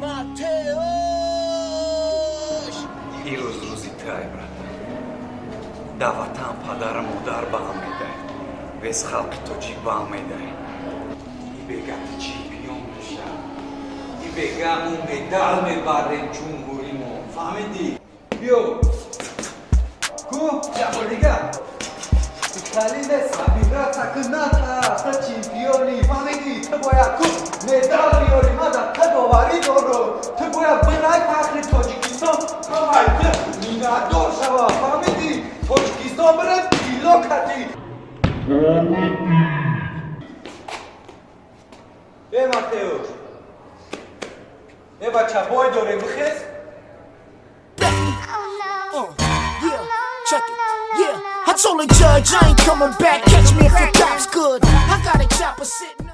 Матеош! Ирӯз рӯзи тай, брат. Да ватан падару модар ба ҳам медай, весь халқи тоҷик ба ҳам медай. И бега ти чемпион меша, и бега мо медал мебарем ҷумҳуримо, фаҳмидӣ? Биё ку ҷаболига калине собираться ку, натарс, та чемпиони, фаҳмидӣ? Ту бояд ку медал биёрӣ, ман дар ту боварӣ дорам. Ту бояд бирай, фахри Тоҷикистон, ҳамаи ту миннатдор шава, фаҳмидӣ? Тоҷикистон бирем тилло катӣ. Э, Матеуш, э, бача, бой дорем, бихез. Yeah, check it. Yeah, I told the judge I ain't coming back. Catch me if the cop's good. I got a chopper sitting.